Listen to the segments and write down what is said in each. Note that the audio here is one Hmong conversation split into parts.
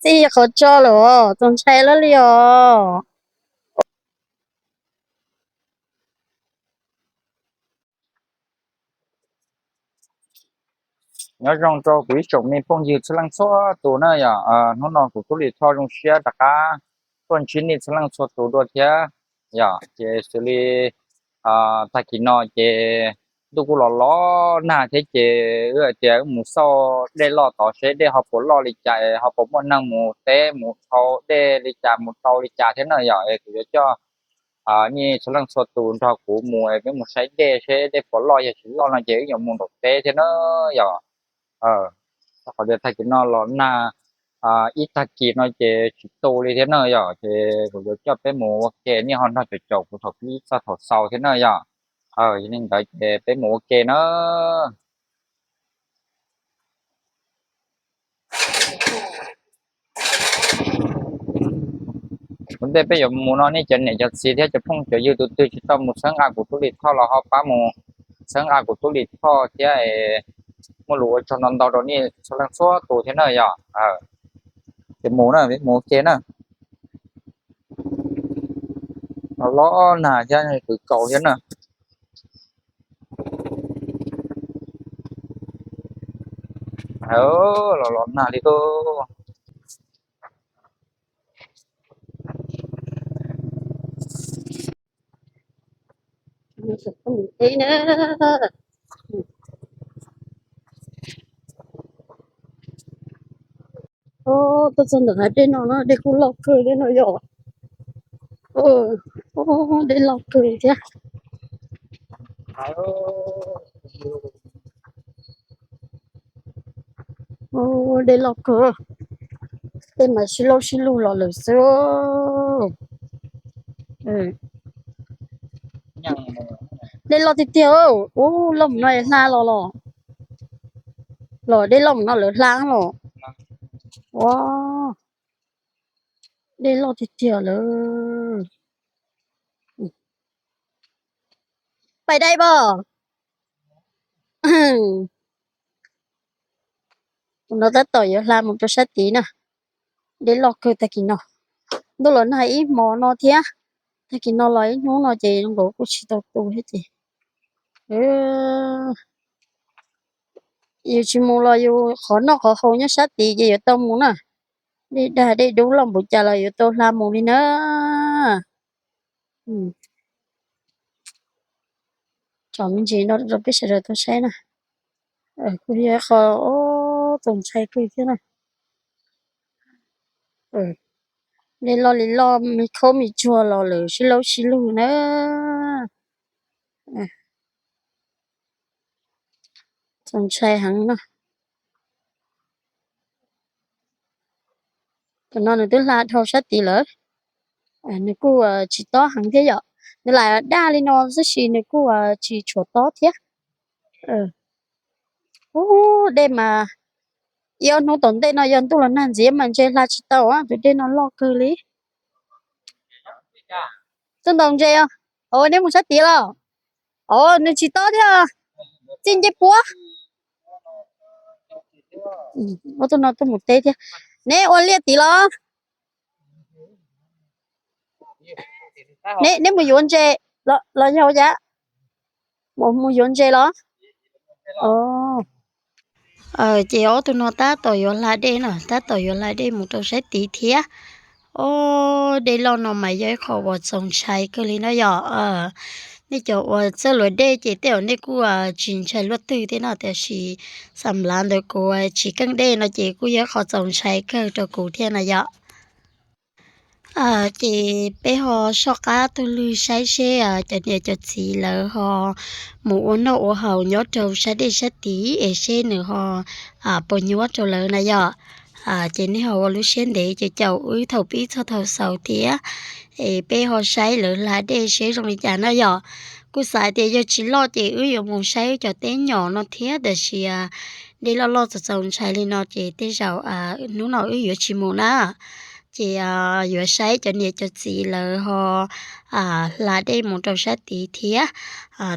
Txij qhov tso lawm os, txaus ntshai lawm li os. Nyob zoo rau kuv ib tsoom me phooj ywg txhua leej txhua tus na yom. Hnub no kuv Tub Lis Thoj zoo siab rov qab tuaj ntsib nej txhua leej txhua tus dua thiab yom. Ces xws li tag kis no ces ntuj kuj los los nag thiab ces wb hais tias wb mus xauj dej loj tod seb dej ho puas loj li cas, ho puas muaj neeg mus teb mus dhau dej li cas mus tau li cas thiab na yom. Es kuv yuav coj nej txhua leej txhua tus nrog kuv mus es peb mus saib dej seb dej puas loj, yog tsis loj no ces wb yuav mus nraum teb thiab na yom. Qhov tias tag kis no los nag ib tag kis no ces tsis tu li thiab na yom, ces kuv yuav coj peb mus ua ke, nej ho nrog caum caum kuv thaum pib txog thaum xaus thiab na yom. Yog li ntawd ces peb mus ua ke na. Ua ntej peb yuav mus no nej cov niam cov txiv thiab cov phooj cov ywg tus twg tsis tau mus txhawb nqa kuv Tub Lis Thoj los ho pab mus txhawb nqa kuv Tub Lis Thoj thiab, muaj lus ua tsaug ntau ntau rau nej txhua leej txhua tus thiab na yom. Ces mus na, mus ua ke na. Los los nag thiab, kwv kaus thiab na. Los los nag li lauj. Tuaj txog ntawm hav dej no na, dej kuj loj kawg thiab no yom. Dej loj kawg thiab. Dej loj kawg, tej mas sib laub sib lug los lawm xwb. Dej loj tiag tiag, ub, loj mus no hla los los, los dej loj mus no lawv hla los. Ua, dej loj tiag tiag lawm. Pais dai pom. Tus no tab tom yuav hla mus rau sab tid na. Dej loj kawg tag kis no. Ntuj los nag ib hmo no thiab. Tag kis no los ib hnub no ces zoo nkaus kuj tsis tau tu thiab ces yus tsis mus los yus qhov noj qhov haus nyob sab tid ces yuav tau mus na. Dej dag dej dub loj npaum cas los yuav tau hla mus li na. Tsom me ntsis no rau peb sawv daws tau saib na. Kuj yog qhov txaus ntshai kawg thiab na. Dej loj li loj, me khaub me tsuag los lawm sib laub sib lug na. Txaus ntshai heev no. Tam no nws twb hla dhau sab tid lawm. Nws kuj tsis tob heev thiab yom. Nws lam daj li no tab sis nws kuj tsis tshuav tob thiab. Ub, dej mas ib ob hnub tom ntej no yog ntuj los nag ntxiv mas ntshe hla tsis tau, tus dej no loj kawg li. Tuaj ntaus ntses os. Os, neb mus sab tid los? Os, nws tsis tob thiab. Txij ncej puab. Ub, tus no tuaj mus teb thiab. Neb ua liaj tid los? Neb mus yuav ntses los yog ua cas? Mus yuav ntses los? Ces ob tug no tab tom yuav hla dej no, tab tom yuav hla dej mus rau sab tid thiab. Os, dej loj no mas yog ib qho uas txaus ntshai kawg li no yom. Nej cov uas txawj luam dej ces tej zaum nej kuj tsis ntshai luaj twg thiab no, tiam sis xam lav ntawd kuv tsis keej dej no ces kuj yog ib qho txaus ntshai kawg rau kuv thiab no yom. Ces peb ho soj qab taug lw saib seb cov niam cov txiv lawv ho mus ua noj ua haus nyob rau sab dej sab tid es seb nws ho puas nyuaj rau lawv na yom. Ces nej ho ua lub siab ntev ces caum wb thaum pib txog thaum xaus thiab, es peb ho saib lawv hla dej seb zoo li cas na yom. Kuj xav tias yog tsis loj ces wb yuav mus saib wb cov teb nyom no thiab, tab sis dej loj loj txaus txaus ntshai li no ces tej zaum hnub no wb yuav tsis mus na. Ces yuav saib cov niam cov txiv lawv ho hla dej mus rau sab tid thiab.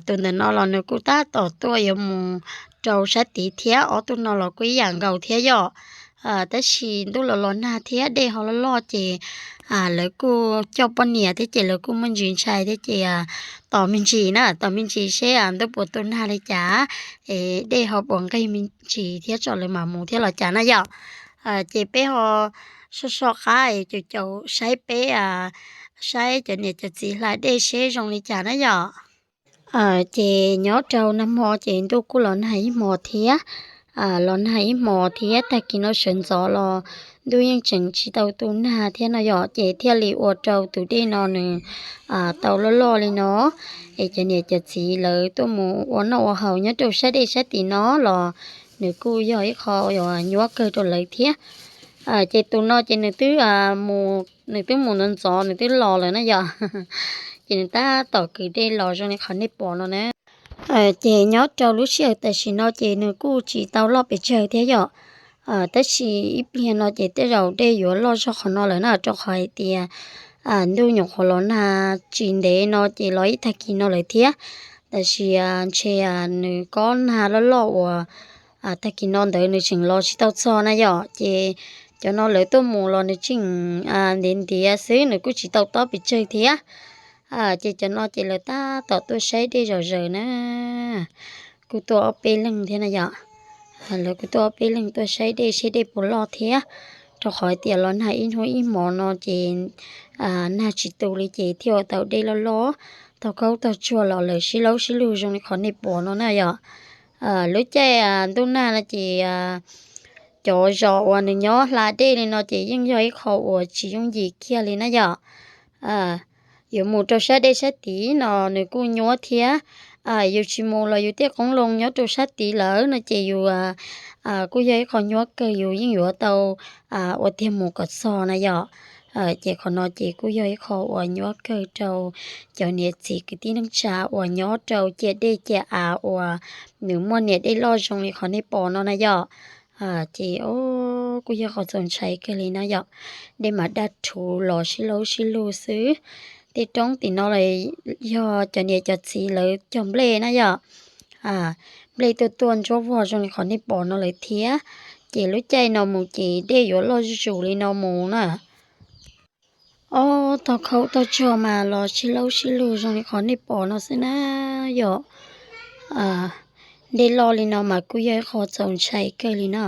Tus ntawm no los nws kuj tab tom tuaj yuav mus rau sab tid thiab, ob tug no los kuj ib yam nkaus thiab yom. Tab sis ntuj los los nag thiab dej ho loj loj ces lawv kuj coj poj niam thiab ces lawv kuj muaj ntsis ntshai thiab ces tos me ntsis na, tos me ntsis seb ntuj puas tu nag li cas, es dej ho puas nqig me ntsis thiab tso lawv mam mus thiab los cas na yom. Ces peb ho so so qab es caum caum saib peb, saib cov niam cov txiv hla dej seb zoo li cas na yom. Ces nyob rau nag hmo ces ntuj kuj los nag ib hmos thiab, los nag ib hmos thiab tag kis no sawv ntxov los ntuj yeej tseem tsis tau tu nag thiab no yom, ces thiaj li ua rau tus dej no nws tau loj loj li no. Es cov niam cov txiv lawv tuaj mus ua noj ua haus nyob rau sab dej sab tid no los nws kuj yog ib qho nyuaj kawg rau lawv thiab. Ces tus no ces nws twb mus ntxov ntxov nws twb los lawm na yom. Ces nws tab tom kwv dej los zoo li qhov nej pom no na. Ces nyob rau lub sij hawm tam sim no ces nws kuj tsis tau loj pes tsawg thiab yom. Tab sis ib pliag no ces tej zaum dej yuav loj zog qhov no lawm na, rau qhov hais tias ntuj nyuam qhuav los nag tsis ntev no ces los ib tag kis no lawm thiab. Tab sis ntshe nws kob nag loj loj uas tag kis no ntawd nws tseem los tsis tau txog na yom, ces cov no lawv tuaj mus los nws tseem ntiav ntiav xwb, nws kuj tsis tau tob pes tsawg thiab. Ces cov no ces lawv tab tom tuaj saib dej zom zaws na, kuj tuaj ob peb leeg thiab na yom. Lawv kuj tuaj ob peb leeg tuaj saib dej seb dej puas loj thiab, rau qhov tias los nag ib hnub ib hmos no ces nag tsis tu li ces thiaj ua tau dej loj loj, tog khaub tog tsuag los lawm sib laub sib lug zoo li qhov nej pom no na yom. Lub caij ntuj nag no ces cov zos uas nws nyob hla dej li no ces yeej yog ib qho uas tsis yooj yim kiag li na yom. Yuav mus rau sab dej sab tid no nws kuj nyuaj thiab. Yus tsis mus los yus tej qoob loo nyob rau sab tid lawm no ces yus kuj yog ib qho nyuaj kawg, yus yeej yuav tau ua tiag mus kom txog na yom. Ces qhov no ces kuj yog ib qho uas nyuaj kawg rau cov niam txiv kwv tij neej tsa uas nyob rau ciam dej ciam av uas nws muaj niam dej loj zoo li qhov nej pom no na yom. Ces kuj yog qhov txaus ntshai kawg li na yom. Dej mas daj rhuv los sib laub sib lug xwb. Tej roob tim no los yog cov niam cov txiv lawv cog nplej na yom. Nplej tuaj tuaj ntsuab vog zoo li qhov nej pom no lawm thiab. Ces lub caij no mus ces dej yuav loj zuj zus li no mus na. Ob tog khaub tog tsuag mas los sib laub sib lug zoo li qhov nej pom no xwb na yom. Dej loj li no mas kuj yog ib qho txaus ntshai kawg li na.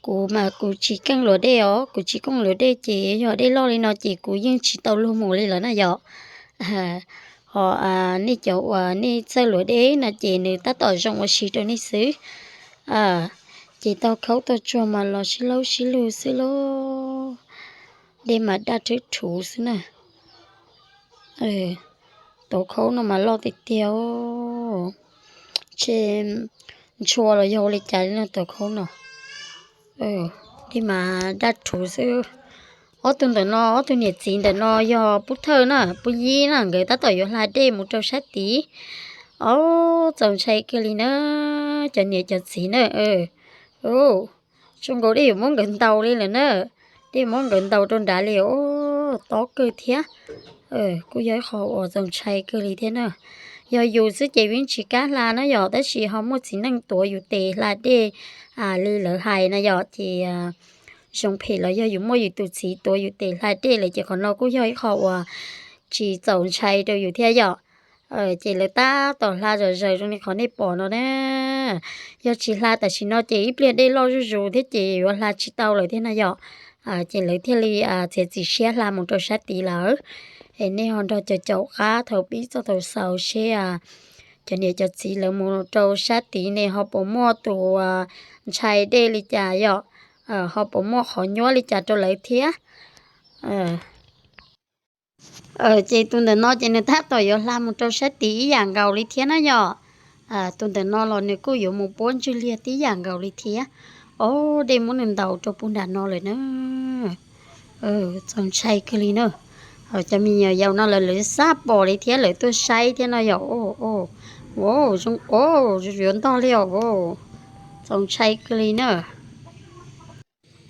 Kuv mas kuv tsis keej luam dej os, kuv tsis keej luam dej ces yog dej loj li no ces kuv yeej tsis tau luag mus li lawm na yom. Ho nej cov uas nej txawj luam dej no ces nws tab tom zoo ua si rau nej xwb. Ces tog khaub tog tsuag mas los sib laub sib lug xwb lauj. Dej mas daj rhuv rhuv xwb na. Tog khaub no mas loj tiag tiag, ntshe ntshua los yog ua li cas li no tog khaub no. Dej mas daj rhuv xwb. Ob tug ntawm no, ob tug niam txiv ntawm no yog pub thawj na, pub yib na, nkawd tab tom yuav hla dej mus rau sab tid. Ob, txaus ntshai kawg li na, cov niam cov txiv na. Zoo nkaus dej yuav muab nkawd ntaus li lawm na, dej muab nkawd ntaus rau nrad li os, tob kawg thiab. Kuj yog ib qho uas txaus ntshai kawg li thiab na. Yog yus xwb ces yeej tsis kam hla na yom, tab sis ho muaj txiv neej tuav yus tes hla dej li lawv hais na yom, ces zoo phem los yog yus muaj yus tus txiv tuav yus tes hla dej lawm ces qhov no kuj yog ib qho uas tsis txaus ntshai rau yus thiab yom. Ces lawv tab tom hla zom zaws zoo li qhov nej pom no na. Yog tsis hla tam sim no ces ib pliag dej loj zuj zus thiab ces yuav hla tsis tau lawm thiab na yom. Ces lawv thiaj li txiav txim siab hla mus rau sab tid lawm. Es nej ho nrog caum caum qab thaum pib txog thaum xaus seb cov niam cov txiv lawv mus rau sab tid ne ho puas muaj tus ntshai dej li cas yom, ho puas muaj qhov nyuaj li cas rau lawv thiab. Ces tus ntawm no ces nws tab tom yuav hla mus rau sab tid ib yam nkaus li thiab na yom. Tus ntawm no los nws kuj yuav mus puab ntswg liag tib yam nkaus li thiab. Ob, dej muab nws ntaus rau puag nram no lawm na. Txaus ntshai kawg li na. Cov me nyuam yaus no lawv xab pom li thiab lawv tuaj saib thiab no yom. Zoo, yuav ntog li os. Txaus ntshai kawg li na.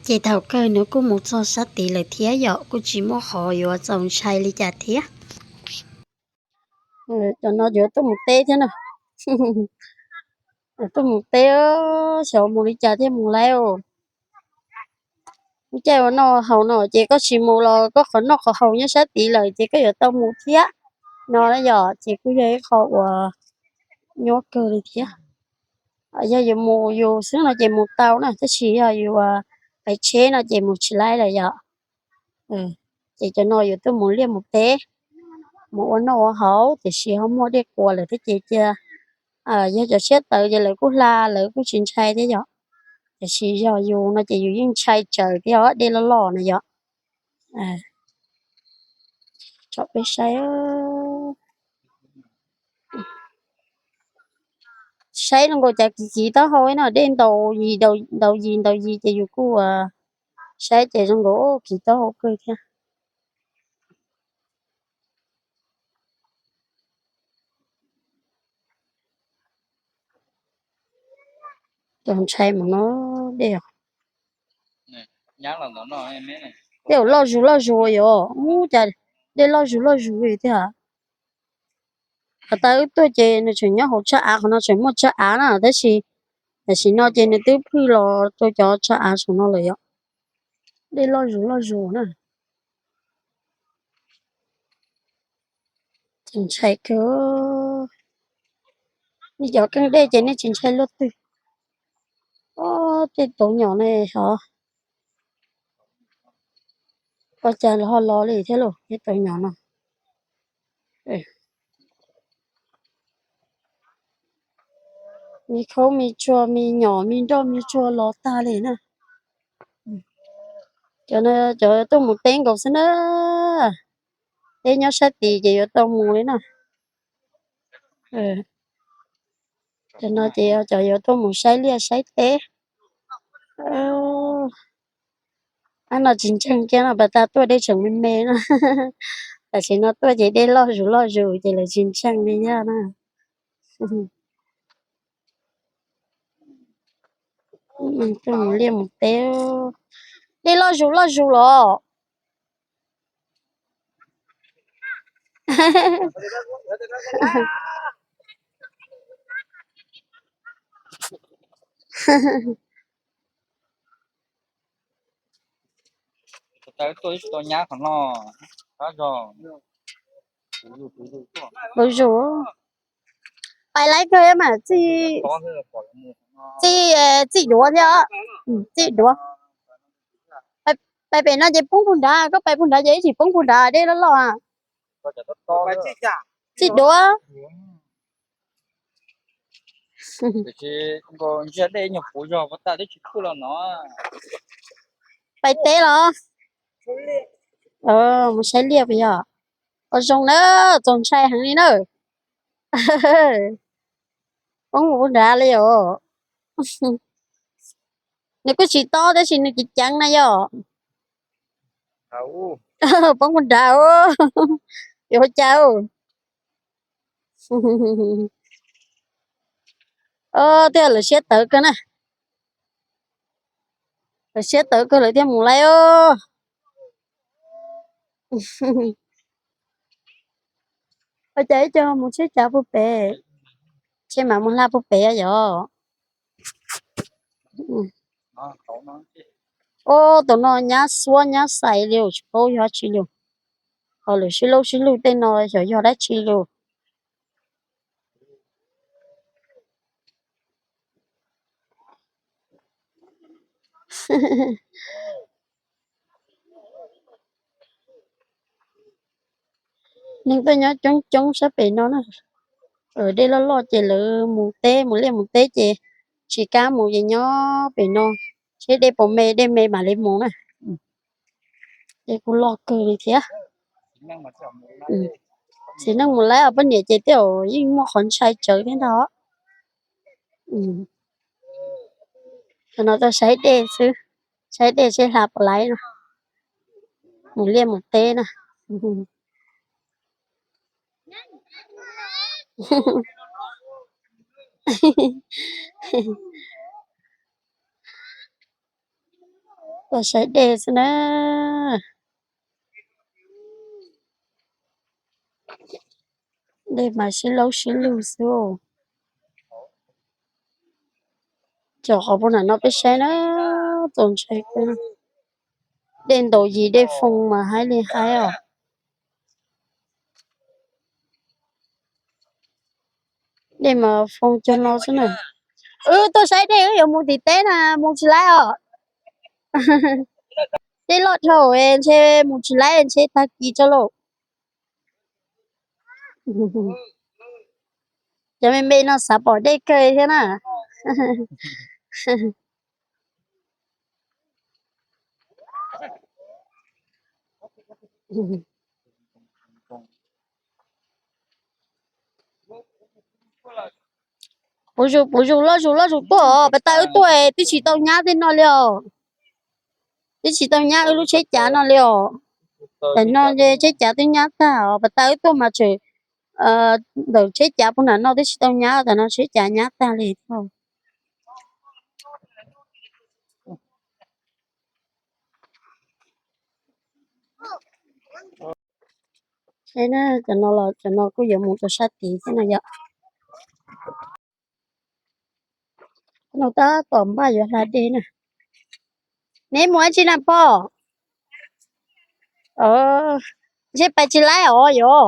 Ces thaum kawg nws kuj mus txog sab tid lawm thiab yom, kuj tsis muaj qhov yuav txaus ntshai li cas thiab. Cov no yuav tuaj mus teb thiab na. Yuav tuaj mus teb, xyov mus li cas thiaj mus laib os. Lub caij ua noj haus no ces koj tsis mus los koj qhov noj qhov haus nyob sab tid lawm ces koj yuav tau mus thiab no na yom, ces kuj yog ib qho uas nyuaj kawg li thiab. Yog yus mus yus xwb no ces mus tau na, tab sis yog yus pais tsheb no ces mus tsis laib lawm yom. Ces cov no yuav tuaj mus liaj mus teb, mus ua noj ua haus, tiam sis ho muaj dej quas lawm thiab ces cia, yog cov siab tawv ces lawv kuj hla lawv kuj tsis ntshai thiab yom. Tiam sis yog yus no ces yus yeej ntshai tsawv thiab os, dej loj loj no yom. Tsom peb saib, saib zoo nkaus cas kiv kiv taub hau no, dej ntaus yis ntaus yis ntaus yis ces yus kuj saib ces zoo nkaus kiv taub hau kawg thiab. Cov ntshai mus no dej os. Dej loj zus loj zus yom, ub cas dej loj zus loj zus li thiab. Qhov tau wb tuaj ces nws tseem nyob hauv tsag av, qhov no tseem muaj tsag av na, tab sis tam sim no ces nws twb phwj los rau cov tsag av saum no lawm yom. Dej loj zus loj zus na. Tseem ntshai kawg. Nej cov keej dej ces nej tsis ntshai luaj twg. Ob, tej tauv nyom ne hov, ua cas ho los li thiab lauj, tej tauv nyom no. Me khaub me tsua me nyom me nroj me tsua los tag li na. Cov no cov tuaj mus teb nkaus xwb na. Teb nyob sab tid ces yuav tau mus li na. Cov no ces cov yuav tuaj mus saib liaj saib teb. Ab, no tsis ntseeg kiag no, pas tas tuaj deb tseem me me no. Tam sim no tuaj ces dej loj zus loj zus ces lawv tsis ntseeg li thiab na. Tuaj mus liaj mus teb, dej loj zus loj zus los. Zus, pais laib kawg mas txij, txij, txij duav thiab. Txij duav. Pais pem no ces poob puag nrad, koj pais puag nrad ces ib tsis poob puag nrad, dej loj loj. Txij duav. Pais teb los? Mus saib liaj puas yog? Ua zoo na, txaus ntshai heev li na. Poob puag nrad li os. Nws kuj tsis tob tab sis nws ceev ceev na yom. Poob puag nrad, yuav ua cas. Twb yog lawv siab tawv kawg na. Lawv siab tawv kawg lawv thiaj mus laib os. Ua cas ib co mus tsheb cav puag pem, tsheb mas mus hla puag pem yom. Ob, tus no nyab xuab nyab xais li tsis paub yog dab tsi li. Ho lawv sib laub sib lug tej no xyov yog dab tsi li. Neeg tuaj nyob coob coob sab pem no na. Dej loj loj ces lawv mus teb mus liaj mus teb ces tsis kam mus ces nyob pem no, seb dej puas me, dej me mam li mus na. Dej kuj loj kawg li thiab. Txiv neej mus laib os, poj niam ces tej zaum yeej muaj qhov ntshai tsawv thiab ntag. Cov no tuaj saib dej xwb, saib dej seb hla puas laib no, mus liaj mus teb na. Tuaj saib dej xwb na. Dej mas sib laub sib lug xwb. Cov qhov puag nram no peb saib na, txaus ntshai kawg. Dej ntaus yim dej foo mas haib li haib os. Dej mas foo cuag no xwb na. Wb tuaj saib dej wb yuav mus tim teb na, mus tsis laib os. Dej loj dhau ntshe mus tsis laib, ntshe tag kis tso lauj. Cov me me no xav pom dej kawg thiab na. Puv zus puv zus loj zus loj zus tuaj os, pas tas wb tuaj twb tsis tau nyab tej no li os. Twb tsis tau nyab wb lub tsheb cav no li os. Tam no tsheb cav twb nyab tag os, pas tas wb tuaj mas tseem ntawm tsheb cav puag nram no twb tsis tau nyab, tam no tsheb cav nyab tag li thiab. Saib na, cov no los cov no kuj yuav mus rau sab tid thiab no yom. No tab tom npaj yuav hla dej na. Neb mus dab tsi na pog? Ntshe pais tsis laib os yom.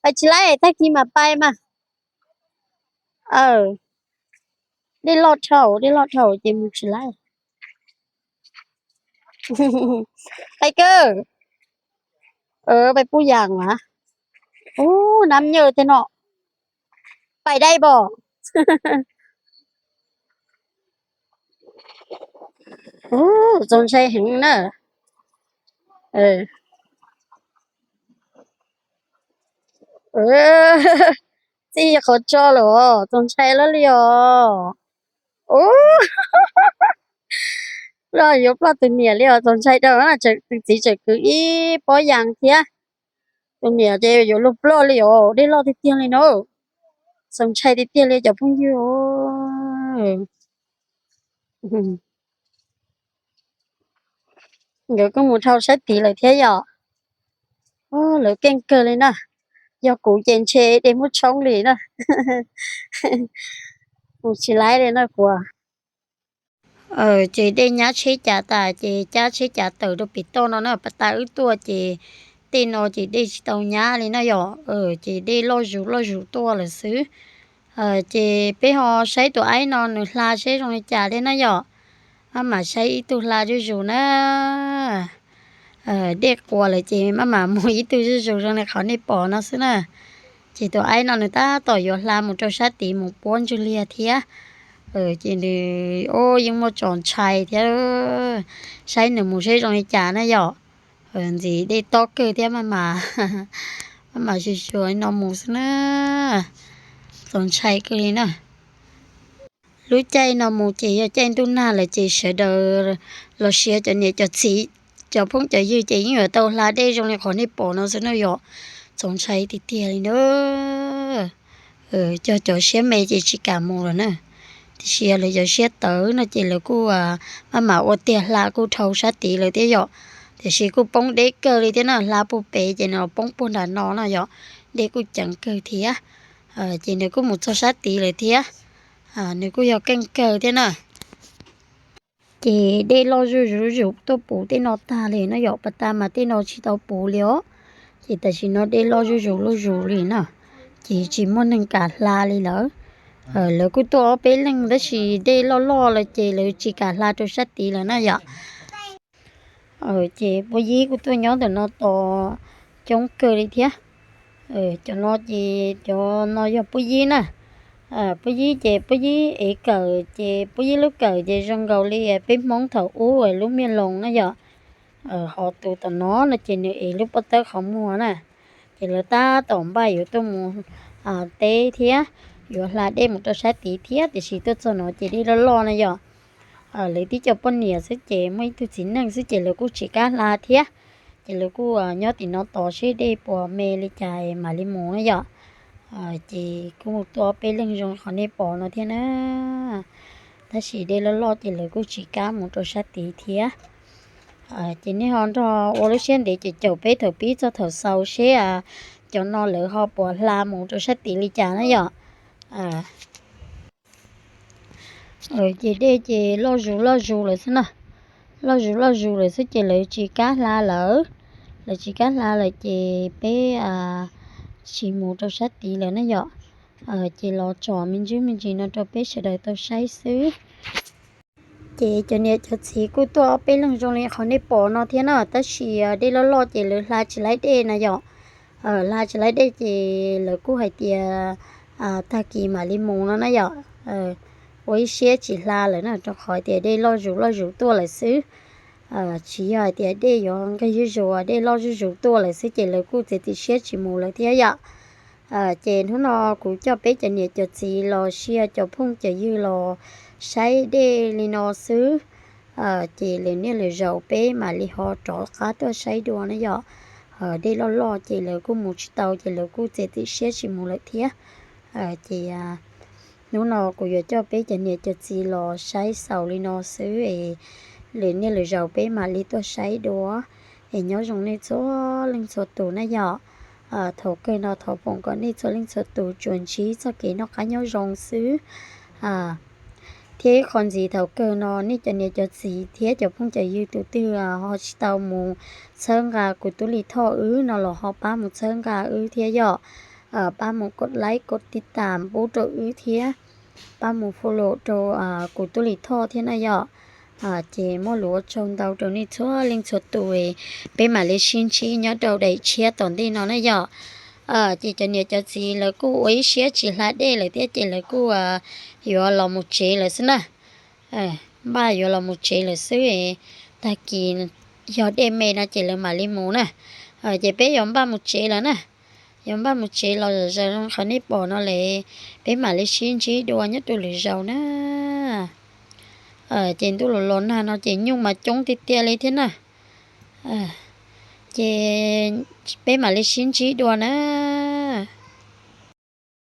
Pais tsis laib, tag kis mam pais mas. Dej loj dhau, dej loj dhau ces mus tsis laib. Pais kawg. Pais puj yam as. Ub, nab nyaj tej no. Pais dai pom. Ub, txaus ntshai heev na. Txij qhov tso lawm os, txaus ntshai lawm li os. Ub, los yuav ploj tus niam li os, txaus ntshai rau tus txiv tseem kwv ib pob yas thiab. Tus niam ces yuav luag ploj li os, dej loj tiag tiag li no. Txaus ntshai tiag tiag li cov phooj ywg. Nkawd kuj mus dhau sab tid lawm thiab yom. Lawv keej kawg li na. Yog kuv ces ntshe dej muab tshoob li na. Mus tsis laib li na kuv. Ces dej nyab tsheb cav tas ces cab tsheb cav tawm rau pem toj no na, pas tas wb tuaj ces tej no ces dej tsis tau nyab li na yom. Ces dej loj zus loj zus tuaj lawm xwb. Ces peb ho saib tus aib no nws hla seb zoo li cas thiab na yom. Maj mam saib ib tug hla zuj zus na. Dej quas lawm ces maj mam mus ib tug zuj zus zoo li qhov nej pom no xwb na. Ces tus aib no nws tab tom yuav hla mus rau sab tid mus puab ntswg liag thiab. Ces nws yeej muaj txaus ntshai thiab. Saib nws mus seb zoo li cas na yom. Ntxim dej tob kawg thiab, maj mam xyuas xyuas li no mus xwb na. Txaus ntshai kawg li na. Lub caij no mus ces yog caij ntuj nag lawm ces sawv daws los sis cov niam cov txiv, cov phooj cov ywg ces yeej yuav tau hla dej zoo li qhov nej pom no xwb na yom. Txaus ntshai tiag tiag li na. Cog cov siab me ces tsis kam mus lawm na. Tiam sis yog lawv cov siab tawv no ces lawv kuj maj mam ua tiag hla kuj dhau sab tid lawm thiab yom. Tiam sis kuj poob deb kawg li thiab na, hla puag pem ces nws los poob puag nram no no yom. Dej kuj ceev kawg thiab. Ces nws kuj mus txog sab tid lawm thiab. Nws kuj yog keej kawg thiab na. Ces dej loj zuj zus zuj zus tuaj puv tej no tag li no yom, pas tas mas tej no tsis tau puv li os. Ces tam sim no dej loj zuj zus zuj zus li na, ces tsis muaj neeg kam hla li lawm. Lawv kuj tuaj ob peb leeg tab sis dej loj loj lawm ces lawv tsis kam hla rau sab tid lawm na yom. Ces puab yib kuj tuaj nyob ntawm no tos coob kawg li thiab. Cov no ces cov no yog puab yib na. Puab yib ces puab yib ev kawm ces puab yib lub kawm ces zoo nkaus li peb Hmoob thaum ub lub miaj loos na yom. Ho tus tom no no ces nws ev lub pob tawb qhov muag na. Ces lawv tab tom npaj yuav tuaj mus teb thiab, yuav hla dej mus rau sab tid thiab, tiam sis tuaj txog no ces dej loj loj na yom. Lawv tib co poj niam xwb ces muaj ib tug txiv neej xwb ces lawv kuj tsis kam hla thiab. Ces lawv kuj nyob tim no tos seb dej puas me li cas mam li mus na yom. Ces kuj tuaj ob peb leeg zoo qhov nej pom no thiab na. Tab sis dej loj loj ces lawv kuj tsis kam mus rau sab tid thiab. Ces nej ho nrog ua lub siab ntev caum caum peb thaum pib txog thaum xaus seb cov no lawv ho puas hla mus rau sab tid li cas na yom. Ces dej ces loj zus loj zus lawm xwb na. loj zus loj zus lawm xwb ces lawv tsis kam hla lawm. Lawv tsis kam hla lawm ces peb tsis mus rau sab tid lawm na yom. Ces los tsom me ntsis me ntsis no rau peb sawv daws tau saib xwb. Ces cov niam cov txiv kuj tuaj ob peb leeg zoo li qhov nej pom no thiab na, tab sis dej loj loj ces lawv hla tsis laib dej na yom. Hla tsis laib dej ces lawv kuj hais tias tag kis mam li mus no na yom. Ua ib siab tsis hla lawm na, rau qhov tias dej loj zus loj zus tuaj lawm xwb. Tsis yog hais tias dej yuav nqig zuj zus, dej loj zuj zus tuaj lawm xwb ces lawv kuj txiav txim siab tsis mus lawm thiab yom. Ces hnub no kuv coj peb cov niam cov txiv los sia cov phooj cov ywg los saib dej li no xwb. Ces lwm niaj lwm zaus peb mam li ho rov qab tuaj saib dua na yom. Dej loj loj ces lawv kuj mus tsis tau ces lawv kuj txiav txim siab tsis mus lawm thiab. Ces hnub no kuv yuav coj peb cov niam cov txiv los saib xaus li no xwb es lwm niaj lwm zaus peb mam li tuaj saib dua. Es nyob zoo nej txhua leej txhua tus na yom. Thaum kawg no thov foom kom nej txhua leej txhua tus tsuas ntsib txoj kev noj qab nyob zoo xwb. Thiab ib qho ntxiv thaum kawg no nej cov niam cov txiv thiab cov phooj cov ywg tus twg ho tsis tau mus txhawb nqa kuv tub Lis Thoj wb no los ho pab mus txhawb nqa wb thiab yom. Pab mus kos like kos tij tam pub rau wb thiab pab mus follow rau kuv tub Lis Thoj thiab na yom. Ces muaj lus ua tsaug ntau rau nej txhua leej txhua tus, peb mam li sib ntsib nyob rau daim tshiab tom ntej no na yom. Ces cov niam cov txiv lawv kuj ua ib siab tsis hla dej lawm thiab ces lawv kuj yuav los mus tsev lawm xwb na. Npaj yuav los mus tsev lawm xwb, tag kis yog dej me no ces lawv mam li mus na. Ces peb yuav npaj mus tsev lawm na. Yuav npaj mus tsev los zom zaws zoo qhov nej pom no lawm, peb mam li sib ntsib dua nyob rau lwm zaus na. Ces ntuj los los nag no ces nyuj mas coob tiag tiag li thiab na. Ces peb mam li sib ntsib dua na.